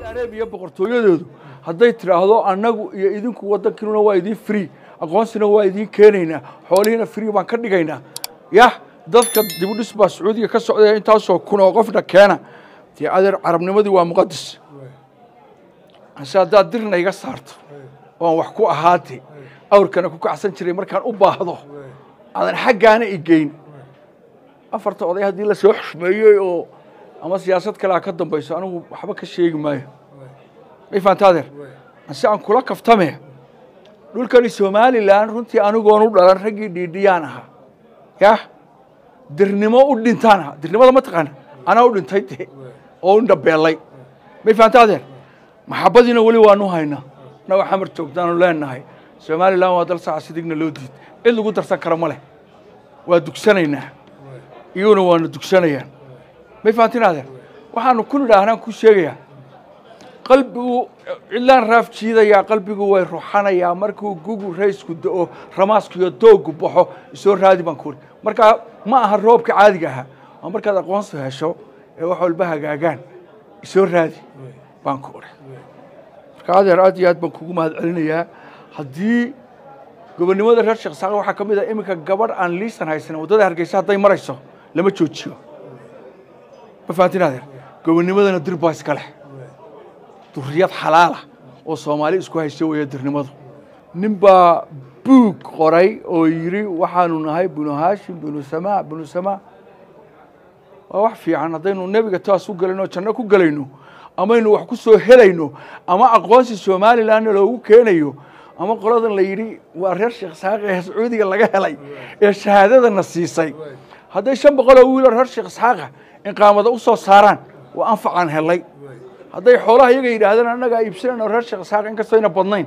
Arabiya boqortooyadoodu hadday tidhaahdo annagu iyo idinku waddankiinuna waa idiin free, aqoonsina waa idiin keenaynaa, xoolihiina free baan ka dhigaynaa, yah dadka dib u dhis baa Sacuudiga ka socdaya, intaasoo kun oo qofna keena, dee adeer carabnimadii waa muqadas. Hase haddaad dirna iga saarto oon wax ku ahaate awrkana ku kacsan jiray markaan u baahdo aadan xaggaana i geyn, afarta oday haddii lasoo xushmeeyey oo ama siyaasad kale a ka dambayso, anigu waxba ka sheegi maayo. May fahamta adeer? Hase aan kula kaftame, dhulkani Somalilan runtii anigoon u dhalan raggii dhiidhiyaan ahaa, yah dirnimo u dhintaan ahaa. Dirnimada ma taqaana? Anaa u dhintay de oo u dhabeelay. May fahamta adeer? Maxabadiina weli waanu haynaa, annagoo Xamar joogtaanu leenahay Somalilan waa dal saxa, sidigna loo diid, cid lagu darsan karo ma leh. Waa dugsanaynaa, iyaguna waanu dugsanayaan. May fahantin adeer? Waxaanu ku nidhaahnaan ku sheegayaa, qalbigu cidlaan raaf jiidayaa, qalbigu way ruxanayaa markuu gugu raysku da'o, ramaasku iyo doogu baxo, isoo raadi baan ku uri. Markaa ma aha roobka caadiga ahaa, waa markaad aqoonsi hesho ee wax walba hagaagaan, isoo raadi baan ku uri. Marka adeer aad iyo aad baan kugu mahad celinayaa. Haddii gobonnimada reer Sheekh Saaqe waxaa ka mid ah iminka gabadh aan liisan haysan waddada Hargeysa hadday marayso lama joojiyo. Ma fahantin adeer? Gobonnimadana dir baa iska leh, duriyad xalaala oo Soomaali isku haysta weeye dirnimadu. Nin baa buug qoray oo yidhi waxaanu nahay Binu Haashim Binu Samaa Binu Samaa. Waa wax fiican haddaynu nebiga taas u gelayno oo janno ku gelayno, amaynu wax ku soo helayno, ama aqoonsi Somalilandna loogu keenayo, ama qoladan la yidhi waa reer Sheekh Isxaaq ee Sacuudiga laga helay ee shahaadadana siisay, hadday 500 oo wiil oo reer Sheekh Isxaaqa inqaamada u soo saaraan, waa anfacaan helay. Hadday xoolaha iyaga yidhaahdaan annagaa iibsanayno reer Sheekh Isxaaq, inkastoo ayna badnayn,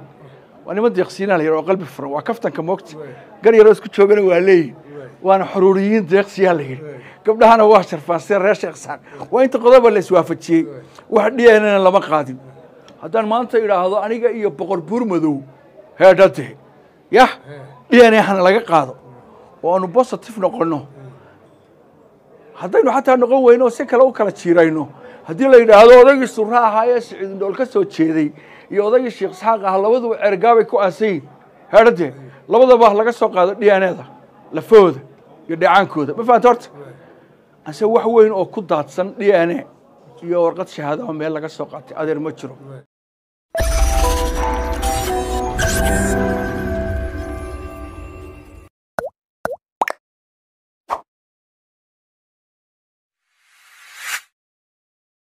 waa niman deeqsiinaa la yidhi oo qalbi furan. Waa kaftanka moogta, gar yaroo isku joogana waa leeyihin, waana xuruuriyiin deeqsiyaa la yidhi, gabdhahana waa sharfaan sida reer Sheekh Isxaaq. Waa inta qodoba la iswaafajiyey, wax dhiyanana lama qaadin. Haddaan maanta idhaahdo aniga iyo Boqor Buur Madow heedhade yah DNA hana laga qaado oo aanu positive noqonno, haddaynu xataa noqon weyno oo si kale u kala jiirayno, haddii la yidhaahdo odaygii Surra ahaa ee Siciidindhool ka soo jeeday iyo odaygii Sheekh Isxaaq ahaa labaduba Ceergaabay ku aasan yihin, heedhade labadaba laga soo qaado DNA-da lafahooda iyo dheecaankooda. Ma fahamta horta? Ase wax weyn oo ku daadsan DNA iyo warqad shahaadaha meel laga soo qaatay adeer ma jiro.